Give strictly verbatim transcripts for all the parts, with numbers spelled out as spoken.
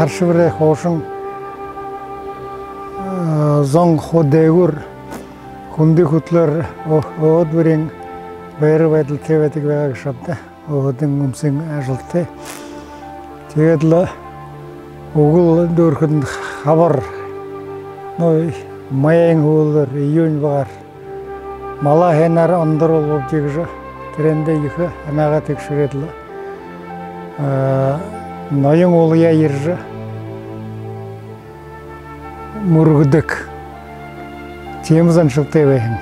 Хара Шэбэрэй хуушан, э, зон хуу дээгүүр хүндэ хүтэлөөр өө-, өөдөө бүриин байра байдалтай байдаг байгаа гээшэ ааб даа. Өөһэдын үмсын ажалтай. Тиигээд лэ үгэл дүүрэхэдэнь хабар, ну, майн һүүлээр, июнь багаар малаа һайнаар ондоруулбабди гэжэ, тэрээндээ ехэ һанаагаа тэгшэрээд лэ, а, ноён уулаяа ерэжэ мүргэдэг. Тиимэ заншалтай байһан.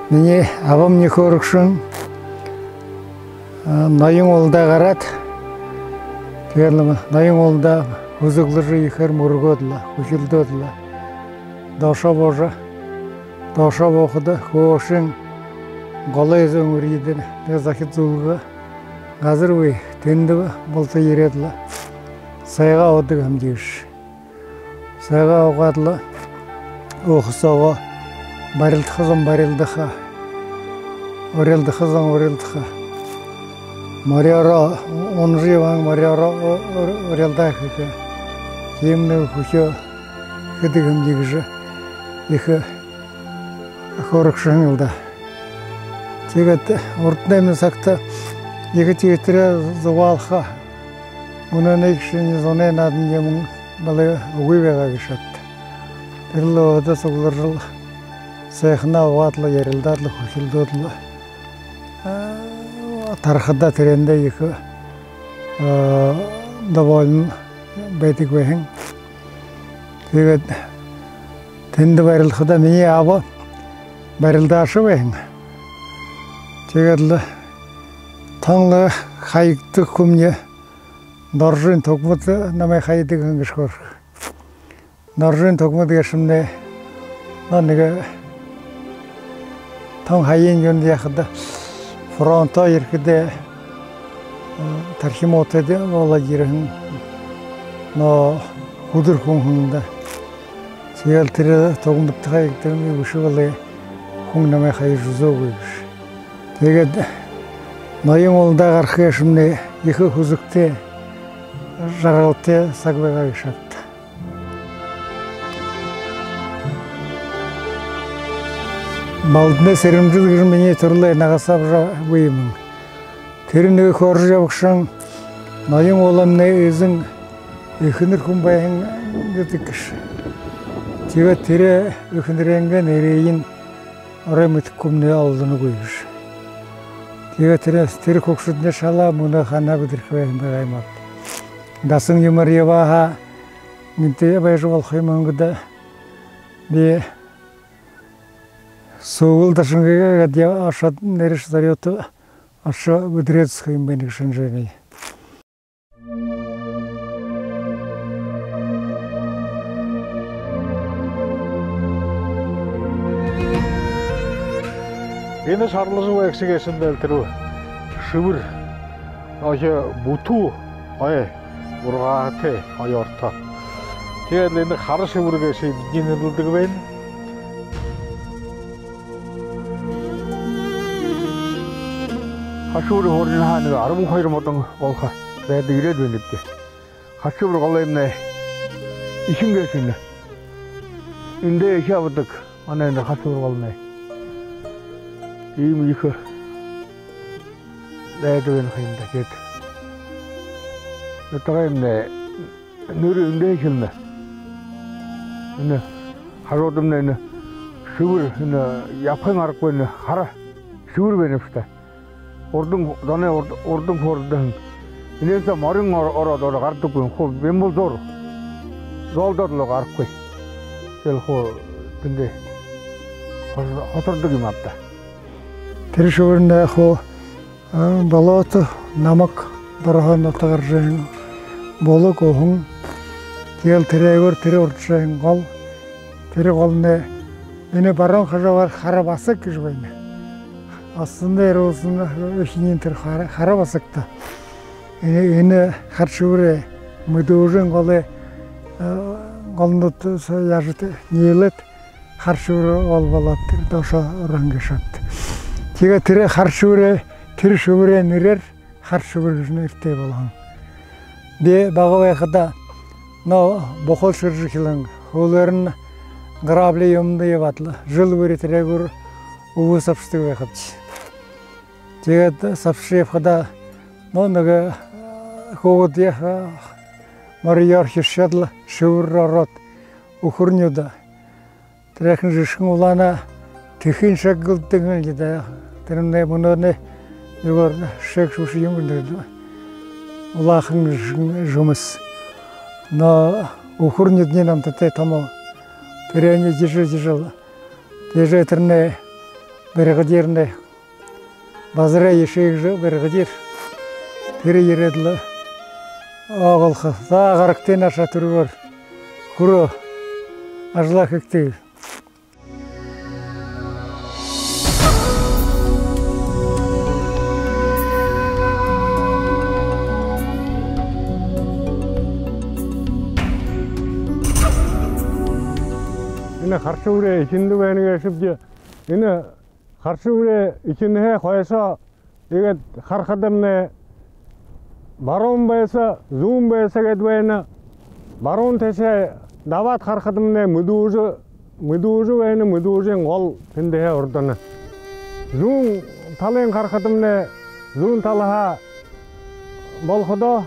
Минии абамни хөөрэгшэн, а, ноён уулада гараад, тиигээд лэ ноён уулада һүзэглэжэ, ехээр мүргөөд лэ, хүхилдөөд лэ, доошоо буужа, доошоо буухада хөөшын голой зүүн үридэ нэгэ захид зүлгэ газар бии, тэндэ булта ерээд лэ сайгаа уудаг һэмди гээшэ. Сайгаа уугаад лэ, ууха соогоо барилдаха зон барилдаха, урилдаха зон урилдаха, морёороо унажа ябаһан морёороо у-, у-, урилдаа хэхэ. Тиимэ нэгэ хүхеэ хэдэг һэмди гэжэ ехэ хөөрэгшэн лэ даа. Тиигээд урданай сагта ехэ тиитэрээ зугаалха, мүнөөнэй шэнги зунай наадан юумэн бэлэй үгы байгаа гээшэ ааб даа. Тэрэл өөһэдөө сугларжал, сайханаа уугаад лэ, ярилдаад лэ, хүхилдөөд лэ, а, тарахада тэрээндээ ехэ, а, доволен байдаг байһан. Тиигээд тэндэ барилдахада минии аба барилдааша байһан. Тиигээд лэ тон лэ хаягдадаг хүмни Доржын Тогмод намайе хаядаг һэн гэжэ хөөрхэ. Доржын Тогмод гээшэмнай, ну, нэгэ тон хаяын юундэ яахада, фронтоо ерэхэдээ, э, тархи муутай болоод ерэһэн, но хүдэр хүн һэн даа. Тиигээл тэрэ Тогмодто хаягдаһан бэшэ бэлэй, хүн намайе хаяжа үзөөгүй гэжэ. Тиигээд ноён уулада гараха гээшэмнай ехэ һүзэгтэй, жаргалтай саг байгаа гээшэ ааб даа. Балданай Сэрэмжэд гэжэ минии түрэл нагаса абажа үгы юм. Тэрэ нэгэ хөөржэ ябагшан ноён ууламнай эзэн эхэнэр хүн байһан гэдэг гээшэ. Тиигээд тэрэ эхэнэрэй нэрыень орой мэдэхэгүй хүмнай олдоногүй гэжэ. Тиигээд тэрэ, тэрэ хүгшэднай шалаа мүнөө ханаа бэдэрхэ байһан байгаа юм ааб. Дасан юумээр ябаа һаа, гэнтэ байжа болохо юм гү даа. Би Сүүгэл Дашанга гээд ошоод, нэрыш зорюута ошоо бэдэрээд үзэхэ юм байна гэжэ шэнжэнэ. Энэ шарлажа байгша гээшэмнай тэрэ Шэбэр, ошоо бүтүү ой ургаатай, оёорто. Тиигээд лэ энэ Хара Шэбэр гээшые бидэ нэрлэдэг байнабди. Хара Шэбэр һууринһаа нэгэ арбан хоёр модон болохо зайда ерээд байнабди. Хара Шэбэр голоймнай эхин гээшэ энэ. Эндээ эхи абадаг манай энэ Хара Шэбэр голоймнай. Иимэ ехэ зайда байна ха юм даа гээд. Нютагаймнай нэрэ эндээ эхилнэ. Энэ хажуудамнай энэ Шэбэр, энэ ябахын аргагүй, энэ Хара Шэбэр байна бшуу даа. Урдан, зоной урд-, урдан хурдаһан. Энээн соо морин ор-, ороод, ороод гарадаггүй, хуу бямбал зуур. Зоолдоод лэ гарахагүй. Тиигээл хуу тэндээ хос-, хосордог юм ааб даа. Тэрэ Шэбэрнай хуу, а, болото, намаг дороһоо нутагаржа байһан, булаг, уһан. Тиигээл тэрээгүүр тэрэ урдажа байһан гол. Тэрэ голоймнай энэ баруун хажуугаар Хара Басаг гэжэ байна. Асанай руусна эхинэй нэрэ Хара, Хара Басагта. Энэ, энэ Хара Шэбэрэй, Мэдүүжын голой, э, голнууд соо яажа тэ-, ниилээд, Хара Шэбэр гол болоод, тэрэ доошоо ороһон гээшэ ааб даа. Тиигээд тэрэ Хара Шэбэрэй, тэрэ Шэбэрэй нэрээр Хара Шэбэр гэжэ нэрэтэй болоһон. Би бага байхадаа, но, бухал шэржэ эхилһэн, хүлөөрнь грабли юумэндэ ябаад лэ, жэл бүри тэрээгүүр үбһэ сабшадаг байгаабди. Тиигээд сабшажа ябахадаа, но, нэгэ хүүгэд яаха, морёор хиршээд лэ, шэбэр ороод, үхэр нюдэ. Тэрэхэн жэшхэн улаана, тэхын шэг гэлдэнэ даа. Тэрэмнай мүнөөнэй юугээр шэг шүүшэ юм гэнэ. Улаахан жэшхэн жэмэс. Но үхэр нюдэнь намтатай томо. Тэрэниие жэжэл, жэжэл. Тиижэ тэрэнэй бригадирнай Базарай Ешэ гэжэ бригадир. Тэрэ ерээд лэ оголхо. За, гарагты нааша, түргөөр. Хүрөө. Ажалаа хэгты. Энэ Хара-Шэбэрэй эхиндэ байна гээшэбди. Энэ Хара-Шэбэрэй эхинһээ хойшоо иигээд харахадамнай баруун байса, зүүн байса гээд байна. Баруун тээшээ дабаад харахадамнай Мэдүүжэ, Мэдүүжэ байна, Мэдүүжын гол тэндэһээ урдана. Зүүн талын харахадамнай, зүүн талаһаа болоходоо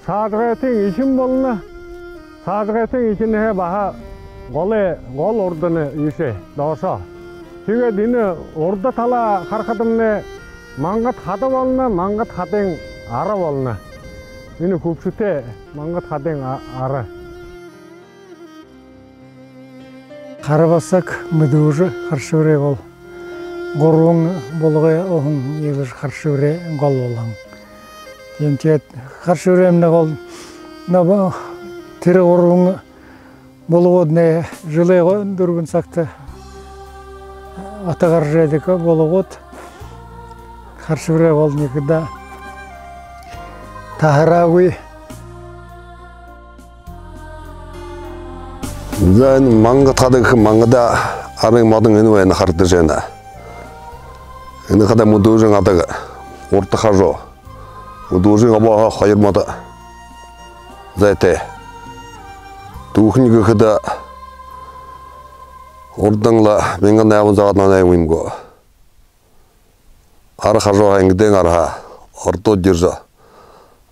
Саажагайтын эхин болоно. Саажагайтын эхинһээ баһа голой, гол урдана иишээ, доошоо. Тиигээд энэ урда талаа харахадамнай Мангад хада болоно, Мангад хадын ара болоно. Энэ хүбшэтэй Мангад хадын а-, ара. Харабасаг, Мэдүүжэ, Хара-Шэбэрэй гол. Гурбан булагай уһан иигэжэ Хара-Шэбэрэй гол болоһон. Тиимэ, тиигээд Хара-Шэбэрэймнай гол, но, тэрэ гурбан булагууднай жэлэй дүрбэн сагта ото гаража байдаг булагууд. Хара-Шэбэрэй гол никогда таһараагүй. За, энэ Мангад хада гэхэ, Мангадай арын модон энэ байна, харагдажа байна. Энэ хада Мэдүүжын адаг, урда хажуу. Мэдүүжын обооһоо хоёр модо зайтай. Түүхэнь гэхэдэ, урдань лэ мянган найман зуугаад онуудай юм гү, ара хажууһаа, Энгидын араһаа ородууд ерэжэ,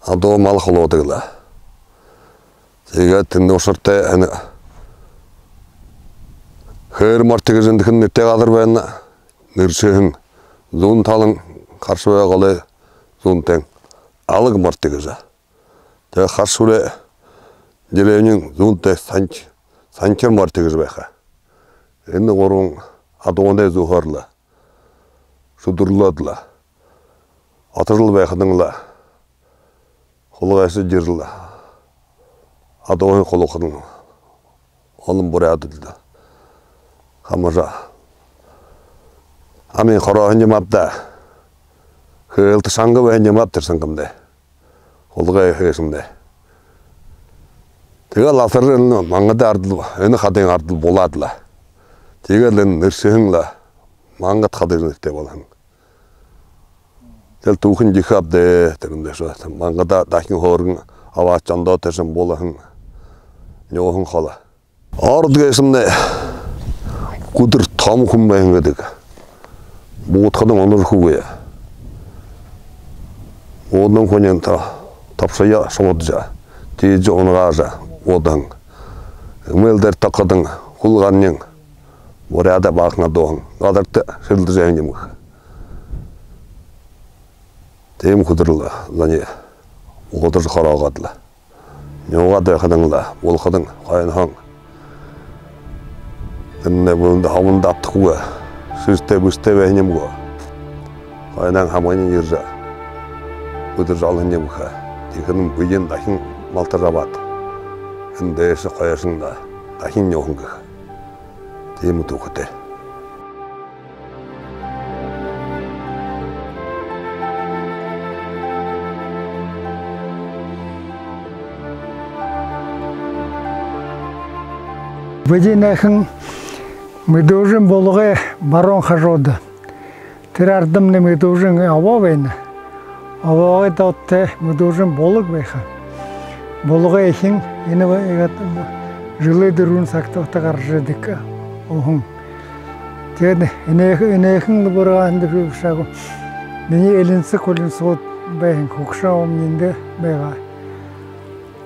адуу мал хулуудаг лэ. Тиигээд тэндэ ушартай энэ Хээрморти гэжэ эндэхинь нэрэтэй газар байна. Нэршэһэн, зүүн талань, Хара-Шэбэрэй голой зүүн тээһэн Алаг морти гэжэ. Тиигээд Хара-Шэбэрэй деревнин зүүн тээһэн Санч-, Санчир морти гэжэ байха. Энэ гурбан адуунай зүһөөр лэ шүдэрлөөд лэ, отожол байхадань лэ, хулгайшад ерэжэл, адууһые хулуухадань, олон буряадууд лэ хамажа, амин хорооһон юм ааб даа. Хээлтэ шанга байһан юм ааб тэрэ шангамнай. Хулгай хээшэмнай. Тиигээд лэ асаржа энэ Мангадай арадаал, энэ хадын арадаал булаад лэ. Тиигээд лэ энэ нэршэһэн лэ Мангад хада гэжэ нэрэтэй болоһон. Тиигээл түүхэнь ехэ ааб даа, тэрэмнай шуу. Мангадаа дахин хөөргэн абаашажа, ондоо тээшэнь булаһан, нюуһан холо. Ород гээшэмнай хүдэр томо хүн байһан гэдэг. Буудахадань унажа үгэхэгүй. Уудаһан хүниинь то-, тобшоёо шубуудажа, тиижэ унагаажа уудаһан. Эмээл дээрэ тогтоходонь, хүл гараниинь буряадай баахан адууһан, газарта шэрэлдэжэ байһан юм гэхэ. Тиимэ хүдэр лэ зониие уугадажа хороогоод лэ, нюугаад байхадань лэ, булахадань хойноһоонь тэрэнэй бүлэндэ, хомондо абтахагүй, шэртэй бэшэтэй байһан юм гү, хойноһоонь хамганиинь ерэжэ, хүдэржэ олоһон юм гэхэ. Тиихэдэнь бэеынь дахин малтажа абаад, энэ дээшээ хойшонь лэ дахин нюуһан гэхэ. Тиимэ түүхэтэй. Бидэ энээхэн Мэдүүжын булагай баруун хажууда. Тэрэ арадамнай Мэдүүжын обоо байна. Обоогой доодо тээ Мэдүүжын булаг байха. Булагай эхин энэ ба-, иигээд жэлэй дүрбэн сагта одоо гаража байдаг уһан. Тиигээд энээх-, энээхэн лэ бургааһан даа бэшэ гү. Минии элинсэг хулинсагууд байһан хүгшэн омни эндэ байгаа.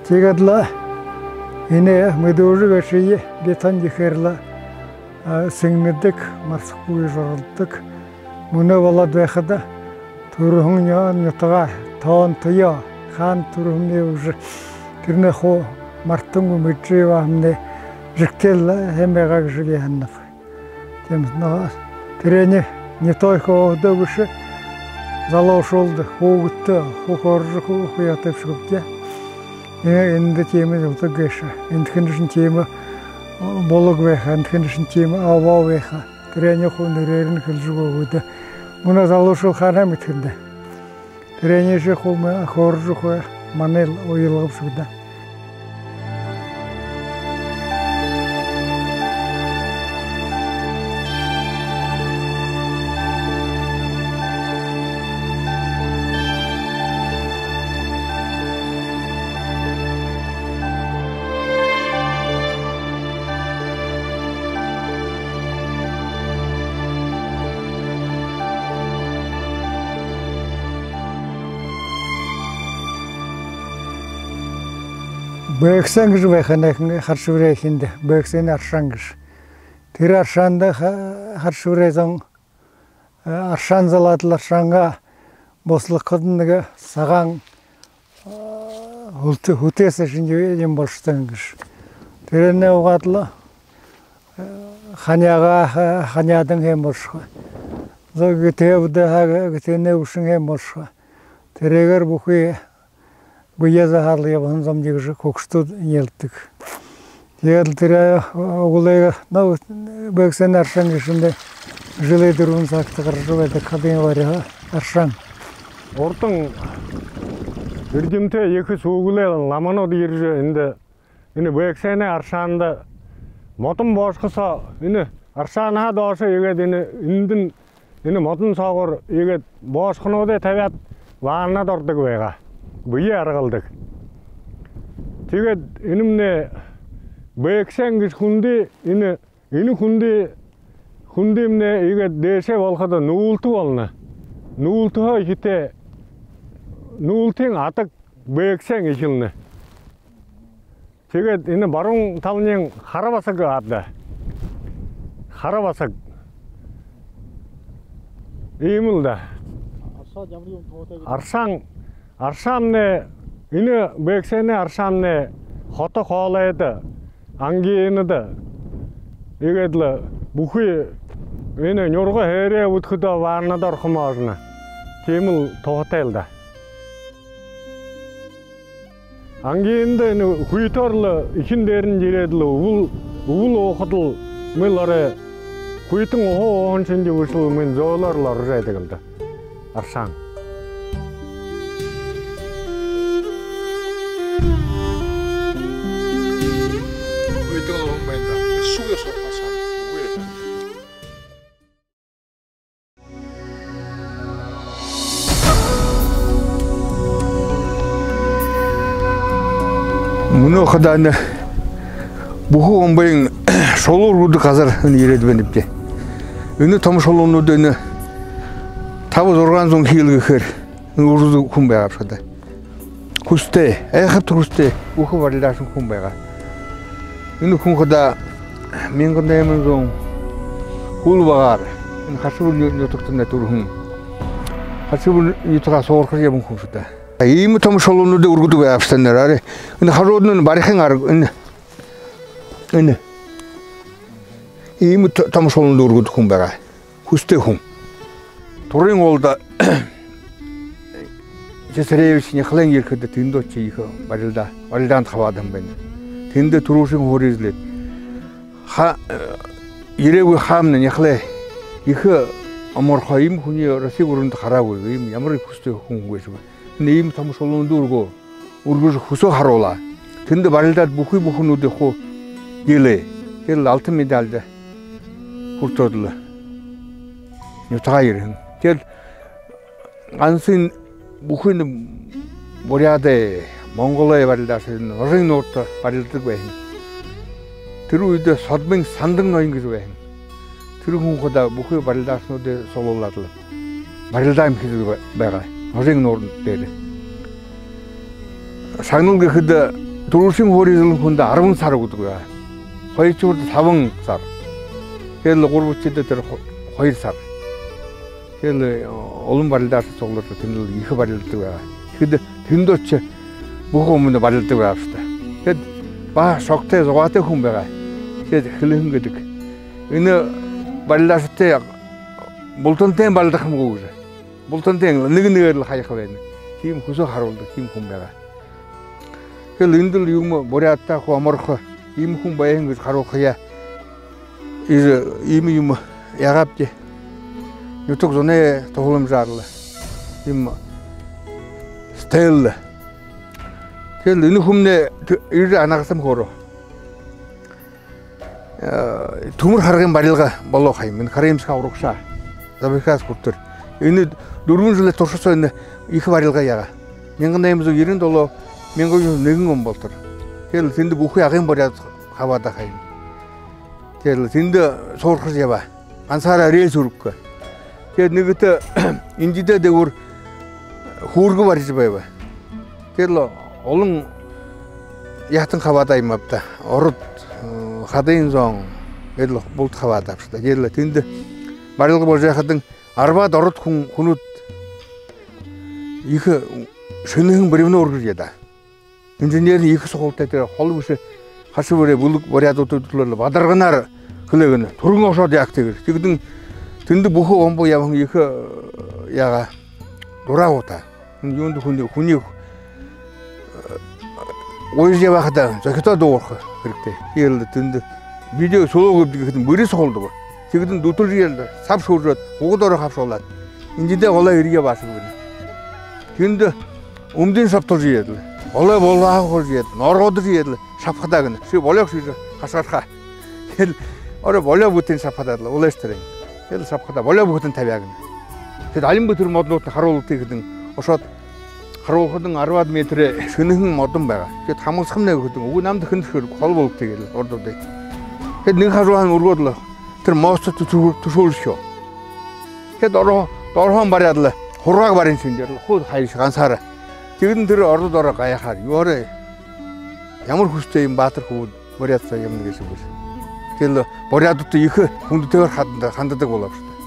Тиигээд лэ энэ мэдүүжэ гээшые бетон ехээр лэ, а, сэгнэдэг, мартахагүй жоролдог. Мүнөө болоод байхада түрэһэн ню-, нютагаа, тоонтоёо, хаана түрэһэмнэй гэжэ тэрэнээ хуу мартангүй мэдэжэ ябаһамнай жэгтэй лэ һайн байгаа гэжэ би һананаб. Тиимэ, но тэрэниие нютагайхид бэшэ, залуушуулда, хүүгэдтэ хуу хөөрэжэ ху-, хуу ябадаг бшуу гүбди. Энэ, эндэ тиимэ зудаг гээшэ. Эндэ хэншье тиимэ булаг байха, эндэ хэншье тиимэ обоо байха. Тэрэниие хуу нэрээрнь хэлэжэ үгөөд. Мүнөө залуушуул хаана мэдэхэ юм даа. Тэрэниие хуу мэ-, хөөрэжэ хуу, манайл уялга бшуу даа. Бээгсээн гэжэ байха, энэхэн Хара-Шэбэрэй эхиндэ Бээгсээнэй аршаан гэжэ. Тэрэ аршаанда ха-, Хара-Шэбэрэй зон, э, аршаан залаад лэ, аршаанаа бусалгахадань нэгэ сагаан, э, хүлтэ-, хүтэ соо шэнги юм болошодог гэжэ. Тэрэнээ уугаад лэ, э, ханяагаа, ха-, ханяадан һайн болошохо. Зо, гэтэйбди һаа, гэтэйнээ үбшэн һайн болошохо. Тэрээгээр бүхы бэеэ заһаад лэ ябаһан зомнай гэжэ хүгшэд энеэлдэг. Тиигээд лэ тэрэ, э, үглөөгөө, но, Бээгсээнэй аршаан гэжэ эндэ жэлэй дүрбэн сагта гаража байдаг хадын бариһан аршаан. Урдань эрдэмтэй ехэ сүүгэлэй ламанууд ерэжэ, эндэ энэ Бээгсээнэй аршаанда модон боошохо соо, энэ аршаанһаа доошо иигээд энэ эндэнь энэ модон соогуур иигээд боошохонуудые табяад, ваннада ородог байгаа. Бэеэ аргалдаг. Тиигээд энэмнай Бээгсээн гэжэ хүндэ, энэ, энэ хүндэ, хүндэмнай иигээд дээшээ болоходо нүүлтэ болоно. Нүүлтэһөө эхитэй, нүүлтын адаг Бээгсээн эхилнэ. Тиигээд энэ баруун талань Хара Басаг аад даа. Хара Басаг. Иимэл даа. Аршаан ямар юумэ туһатай гэдэг? Аршаан, аршаамнай, энэ Бээгсээнэй аршаамнай хото хоолойдо, ангинада, иигээд лэ бүхы энэ нюрга хээрээ үбдэхэдөө ваннада орохо можна. Тиимэл туһатайл даа. Ангинада энэ хүйтөөр лэ эхин дээрэнь ерээд лэ үбэл, үбэл уухадал мэл орой, хүйтэн уһа ууһан шэнги бэшэл, мүн зөөлөөр лэ орожо байдаг лэ даа. Аршаан. Хүйтэн уһан байна даа. Шүгэ шорхосон. Үгы. Мүнөө хадаа энэ Бүхэ Гомбын шулуу үргэдэг газар энэ ерээд байнабди. Энэ томо шулуунууд энэ таба-зургаан зуун хил гэхээр энэ үргэдэг хүн байгаа бшуу даа. Хүсэтэй, айхабтар хүсэтэй, бүхэ барилдаашан хүн байгаа. Энэ хүн хадаа мянган найман зуун хүл багаар энэ Хара-Шэбэр ню-, нютагтань түрэһэн. Хара-Шэбэр нютагаа суурхажа ябаһан хүн бшуу даа. Иимэ томо шулуунуудые үргэдэг байгаа бшуу даа, нэрээ. Энэ хажуудань энэ барихын арга, энэ, энэ. Иимэ то-, томо шулуунуудые үргэдэг хүн байгаа. Хүсэтэй хүн. Турын уулада Цесаревич Няхалайн ерэхэдэ тэндэ ошожо ехэ барилдаа, барилдаанда хабаадаһан байна. Тэндэ түрүүшын һуури эзэлээд. Ха-, э, ерээгүй хаамнай Няхалай ехэ оморхоо, иимэ хүниие Росси гүрэндэ хараагүй, иимэ ямар ехэ хүсэтэй хүн гээшэб. Энэ иимэ томо шулуунуудые үргөө, үргэжэ хүсөө харуулаа. Тэндэ барилдаад бүхы бүхэнүүдые хуу диилээ. Тиигээд лэ алтан медальда хүртөөд лэ нютагаа ерэһэн. Тиигээд лэ гансал бүхы энэ Буряадай, Монголой барилдааша энэ Ножын нуурта барилдадаг байһан. Тэрэ үедэ Содмын Сандан ноён гэжэ байһан. Тэрэ хүн хадаа бүхы барилдаашануудые суглуулаад лэ барилдаа юм хэдэг ба-, байгаа. Ножын нуурын дээрэ. Шагнал гэхэдэ, түрүүшын һуури эзэлһэн хүндэ арбан сар үгэдэг байгаа. Хоёрдугаарта табан сар. Тиигээд лэ гурбадахида тэрэ хо-, хоёр сар. Тиигээд лэ, э, олон барилдааша суглуулаад, тэндэл ехэ барилдадаг байгаа. Тиихэдэ тэндэ ошожо бүхэ гомбо барилдадаг байгаа бшуу даа. Тиигээд баһа шогтой, зугаатай хүн байгаа. Тиигээд хэлэһэн гэдэг: «Энэ барилдаашадтай бултантайнь барилдахам гү?» гэжэ. Бултантайнь лэ, нэгэ нэгээр лэ хаяха байна. Тиимэ хүсэ харуулдаг тиимэ хүн байгаа. Тиигээд лэ эндэл юумэ буряадта хуу оморхо иимэ хүн байһан гэжэ харуулхаяа, иимэ юумэ яагаабди. Нютаг зоной туһаламжаар лэ иимэ стела. Тиигээд лэ энэ хүмнай т-, иигэжэ анагасам хөөрөө. Э, түмэр харгын барилга болоо ха юм. Энэ Караимскаһаа урагшаа, Забайкальск хүрэтэр. Энэ дүрбэн жэлэй туршада энэ ехэ барилга яагаа. Мянга найман зуун ерэн долоо, мянга юһэн зуун нэгэн он болотор. Тиигээд лэ тэндэ бүхы Агын буряад хабаадаа ха юм. Тиигээд лэ тэндэ суурхажа ябаа. Гансаараа рельс үргэхэ. Тиигээд нэгэтэ Индидэ дээгүүр хүүргэ барижа байба. Тиигээд лэ олон яһатан хабаадаа юм ааб даа. Ород, э, Хадын зон, гээд лэ булта хабаадаа бшуу даа. Тиигээд лэ тэндэ барилга боложо байхадань арбаад ород хүн, хүнүүд ехэ шэнэһэн бревно үргэжэ ядаа. Инженернэ ехэ суглаатай, тэрэ холо бэшэ, хашаа бүри бүлэг буряадуудта дүтэлөөл бадарганаар хэлээгэнэ: «Түргэн ошоод яагты», — гэжэ. Тиихэдэнь тэндэ бүхэ гомбо ябаһан ехэ, э, яагаа, дураа уутаа. Юундэ хүниие, хүниие, э, гуйжа ябахада зохидоо дуугарха хэрэгтэй. Тиигээд лэ тэндэ бидэ сүлөө үгэбэбди гэхэдэнь, бүри сугладаг. Тиихэдэнь дүтэлжэ ерээд, саб шүүржэ ерээд, гугад ороо хабшуулаад, Индидэ голой эрьеэ баашаг гэнэ. Тэндэ үмдын шабталжа ерээд лэ, голой булгааһа хулжа ерээд, норгодожо ерээд лэ, шабхадаа гэнэ: «Ши болёо гүш?» — гэжэ хашхархаа. Тиигээд лэ орой болёо бүхэтынь шабхадаад лэ, улайш тэрэнь. Тиигээд лэ шабхадаа, болёо бүхэтынь табяа гэнэ. Тиигээд алинб тэрэ модонуудтань харуулагты гэхэдэнь, ошоод харуулхадань, арбаад метр шэнэһэн модон байгаа. Тиигээд хамһалсахамнай гэхэдэнь: «Үгы, намда хэндэшье хэрэггүй, холо болгогты», — гээд лэ ородуудые. Тиигээд нэгэ хажууһаань үргөөд лэ тэрэ мостодо түшүү-, түшүүлшөө. Тиигээд доро-, дороһоонь баряад лэ, хургааг барин шэнгеэр лэ хуу хаяшоо гансаараа. Тиихэдэнь тэрэ ородууд ороо гайхаад: «Юугээрээ, ямар хүсэтэй юм баатар хүбүүд буряад соо ябана гээшэб», — гэжэ. Тиигээд лэ буряадуудта ехэ хүндэтэйгээр ханда-, хандадаг болоо бшуу даа.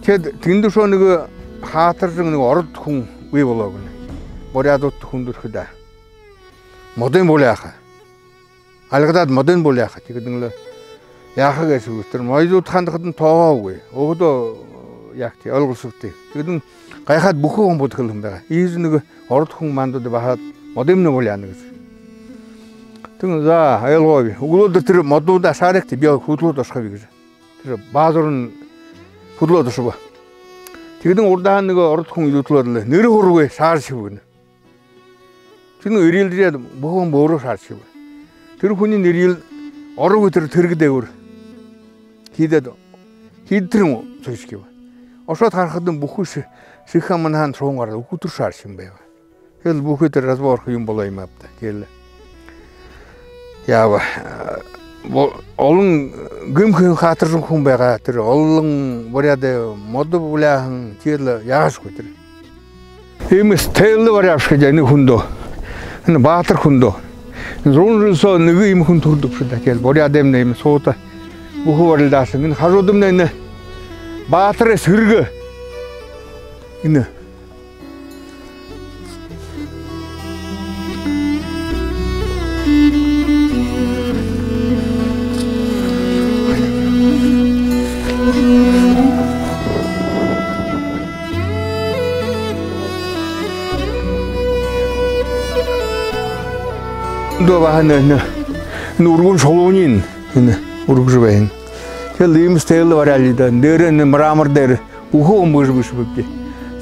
Тиигээд тэндэ үшөө нэгэ хаатаржан нэгэ ород хүн бии болоо гэнэ. Буряадуудта хүндэрхэдөө, модонь булиаха. Альгадаад модонь булиаха. Тиихэдэнь лэ яаха гээшэб, тэрэ моридуудта хандахадань тоогоогүй. Өөһэдөө яагты, ойлголсогты. Тиихэдэнь гайхаад, бүхэ гомбодо хэлэһэн байгаа: «Иигэжэ нэгэ ород хүн мандаа баһаад, модыемнай булиана», — гэжэ. Тиихэдэнь: «За, ойлгооб. Үглөөдэр тэрэ модонуудаа ашаарагты, би хүдэлөөд ошохоб», — гэжэ. Тэрэ баазарынь хүдэлөөд ошобо. Тиихэдэнь урдаһаань нэгэ ород хүн элүүтэлөөд лэ: «Нэрэ һурагты, шаажашаба», — гэнэ. Тиихэдэнь эрьелдээд, бүхэ гомбо өөрөө шаажашаба. Тэрэ хүниинь эрьел ороогүй, тэрэ тэргэ дээгүүр хиидээд, хиидэ тэрэнь сошохоб. Ошоод харахадань, бүхы шэ-, шэхэ аманһаань шуһан гараад, үхэтэр шаажашаһан байгаа. Тиигээд лэ бүхы тэрэ разборка юм болоо юм ааб даа. Тиигээд лэ яаба, бо-, олон гэмхэн хаатаржан хүн байгаа. Тэрэ олон буряадай модо булиаһан, тиигээд лэ яагаашагүй тэрэ. Иимэ стела баряабши гэжэ энэ хүндөө. Энэ баатар хүндөө. Зуун жэл соо нэгэ иимэ хүн түрэдэг бшуу даа. Тиигээд лэ буряадаймнай иимэ суута, бүхэ барилдаашан. Энэ хажуудамнай энэ баатарай сэргэ. Энэ Дөө баһа энэ, энэ, энэ үргэн шулууниинь энэ үргэжэ байһан. Тиигээд лэ иимэ стела баряалаа даа. Дээрэнь энэ мрамор дээрэ бүхэ гомбо гэжэ бэшэбэбди.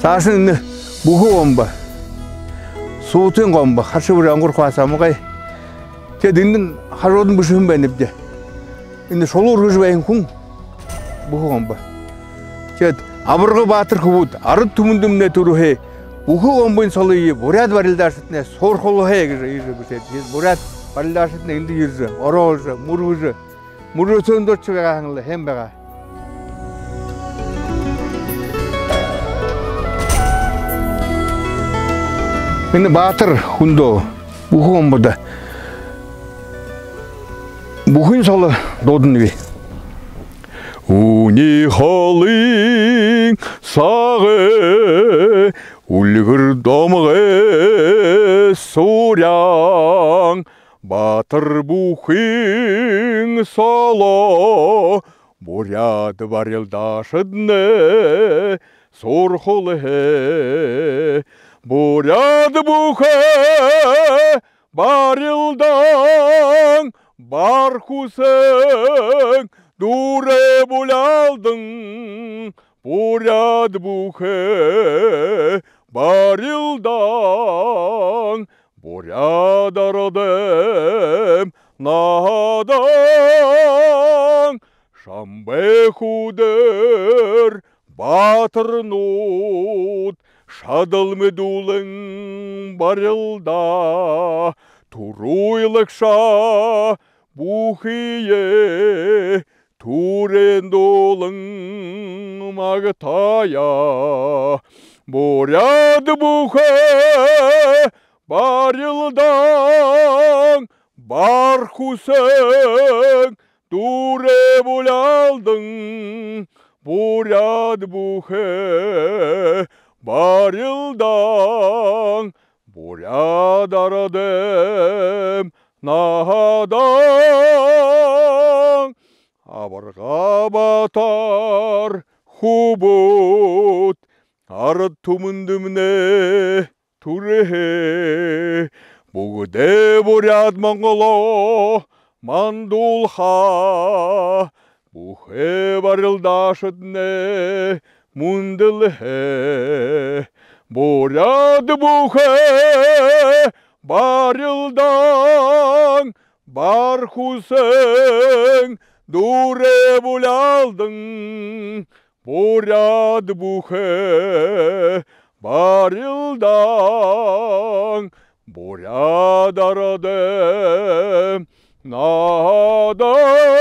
Саашань энэ бүхэ гомбо, суутын гомбо, хашаа бүри, онгор, хубааса, амгай. Тиигээд эндэнь хажуудань бэшэһэн байнабди. Энэ шулуу үргэжэ байһан хүн бүхэ гомбо. Тиигээд: «Абарга баатар хүбүүд, арад түмэндэмнай түрэһэй, Бүхы Гомбын солые буряад барилдаашаднай суурхуулһай гэжэ иигэжэ бэшээд. Буряад барилдаашаднай эндэ ерэжэ, орожо, мүргэжэ, мүргэсөөн дээрэ шье байгаа һаань лэ һайн байгаа. Энэ баатар хүндэ, бүхы Гомбодо бүхын соло дуудана би. Үни холын сагай үльгэр домогой суряан, баатар бүхын соло буряад барилдаашаднай суурхуулһай. Буряад бүхэ барилдаан, бар хүсэн дүүрээ булялдан, буряад бүхэ барилдаан, буряад арадай наһадаан. Шамбай хүдэр баатарнууд шадал мэдүүлэн барилдаа. Түрүүлэгшэ бүхые түрэн дуулан магтая. Буряад бүхэ барилдаан, бар хүсэн дүүрээ булялдан, буряад бүхэ барилдаан, буряад арадай наһадаан. Абарга баатар хүбүүд, арад түмэндэмнай түрэхэ, бүгэдэ буряад монголоо мандуулха, бүхы барилдаашаднай мүндэлхэ. Буряад бүхэ барилдаан, бар хүсэн дүүрээ булялдан, буряад бүхэ барилдаан, буряад арадай наһадаан.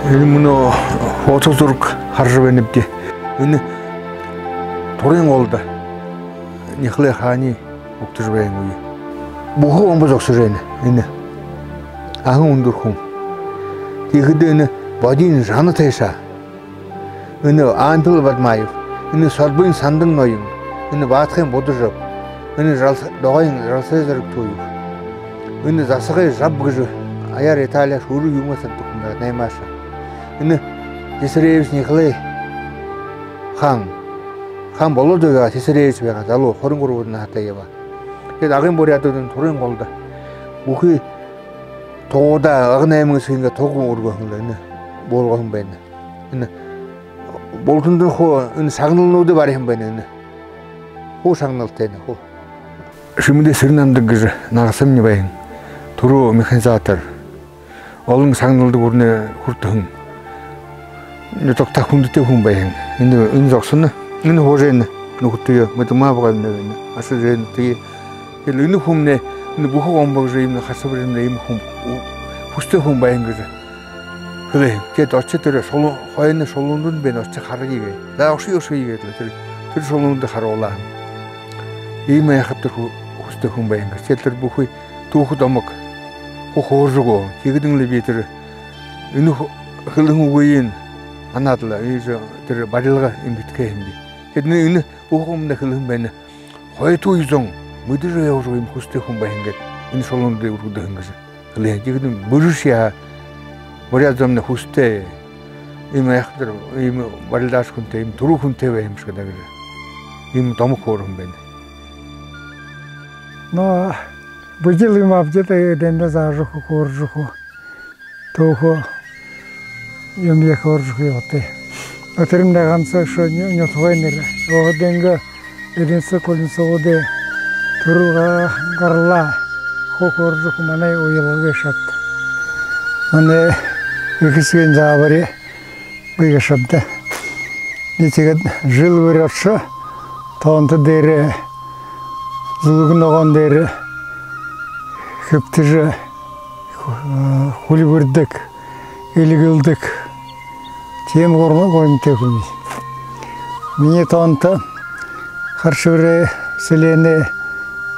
Энэ мүнөө фото зураг хаража байнабди. Энэ Турын голдо Николай хаани угтажа байһан үе. Бүхы Гомбо зогсожо байна. Энэ Аһан Үндэр хүн. Тиихэдэ энэ бодиин жанар тайшаа. Энэ Ампил Бадмаев, энэ Сорбын Сандан ноён, энэ Баатахын Будажаб, энэ Жалс-, Догойн Жалсай Зоригтуев, энэ Засагай Жаб гэжэ аяар Италиһаа шүрэ юумэ саддаг хүн байгаа, наймаашан. Энэ Цесаревич Николай хаан, хаан болоод байгаа, Цесаревич байгаа, залуу, хорин гурбан наһатай ябаа. Тиигээд Агын буряадууд энэ Турын голдо бүхы тугуудаа, Агын найман эсэгынгээ туг үргэһэн лэ, энэ буулгаһан байна. Энэ бултандань хуу энэ шагналнуудые бариһан байна энэ. Хуу шагналтай энэ, хуу. Шимидэй Сэрэнамдаг гэжэ нагасамни байһан. Түрүү механизатор. Олон шагналда гүрэнэй хүртэһэн. Нютагтаа хүндэтэй хүн байһан. Энэ, энэ зогсоно. Энэ һуужа байна. Нүхэртэеэ, Мэдэгма абгай байна. Ашажа байна. Тиигээд энэ хүмнай, энэ Бүхэ Гомбо гэжэ иимэ хашабар иимэ, иимэ хүн, хүсэтэй хүн байһан гэжэ хэлээ. Тиигээд ошожо тэрэ шулуу-, хойно шулуунуудынь байна, ошожо харая гээ. За, ошоё, ошоё гээд лэ тэрэ, тэрэ шулуунуудые харуулаа. Иимэ яахаб тэрэ хү-, хүсэтэй хүн байһан гэжэ. Тиигээд тэрэ бүхы түүхэ домог хуу хөөрэжэ үгөө. Тиихэдэнь лэ би тэрэ, энэ хү-, хэлэһэн үгыень һанаад лэ, иигэжэ тэрэ барилга эмхидхээ һэм би. Тиигээд энэ, энэ бүхы хүмнай хэлэһэн байна. Хойто үе зон мэдэжэ ябажа үгы юм, хүсэтэй хүн байһан гээд, энэ шулуунуудые үргэдэг һэн гэжэ хэлээ. Тиихэдэнь бүри шье буряад зомнай хүсэтэй, иимэ яахаб тэрэ, иимэ барилдааша хүнтэй, иимэ түрүү хүнтэй байһан юм шэнги даа гэжэ, иимэ домог хөөрэһэн байна. Но, бүжэл юм абжа даа, эдээндэ заажа үгэхэ, хөөрэжэ үгэхэ. Түүхэ юм ехэ оржо ябадаг. Тэрэмнай ганса үшөө ню-, нютагай нэрэ. Өөһэдынгөө эдэнсэ кулинсагуудай түрэл га-, гаралаа. Хүхэ оржо хү манай уялга гээшэ ааб даа. Манай эхэ эсэгын заабари бии гээшэ ааб даа. Тиигээд жэл бүри ошоо, тоонто дээрэ, зүлгэ ногоон дээрэ хэбтэжэ, э, хүльбэрдэг, элигэлдэг. Тиимэ гурма гуримтай хүн. Минии тоонто Хара-Шэбэрэй селеэнэй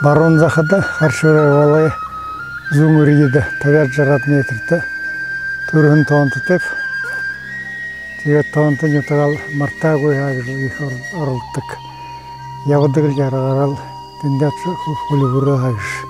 баруун захада, Хара-Шэбэрэй голой зүүн эрьедэ табяад-жараад метртэ түрэһэн тоонтотойб. Тиигээд тоонто нютагаа мартаагүй һаа гэжэ ехэ ор-, оролдодог. Ябадаг лэ, жаргараал, тэндэ ошожо хү-, хүльбэрөө һаа гэжэ.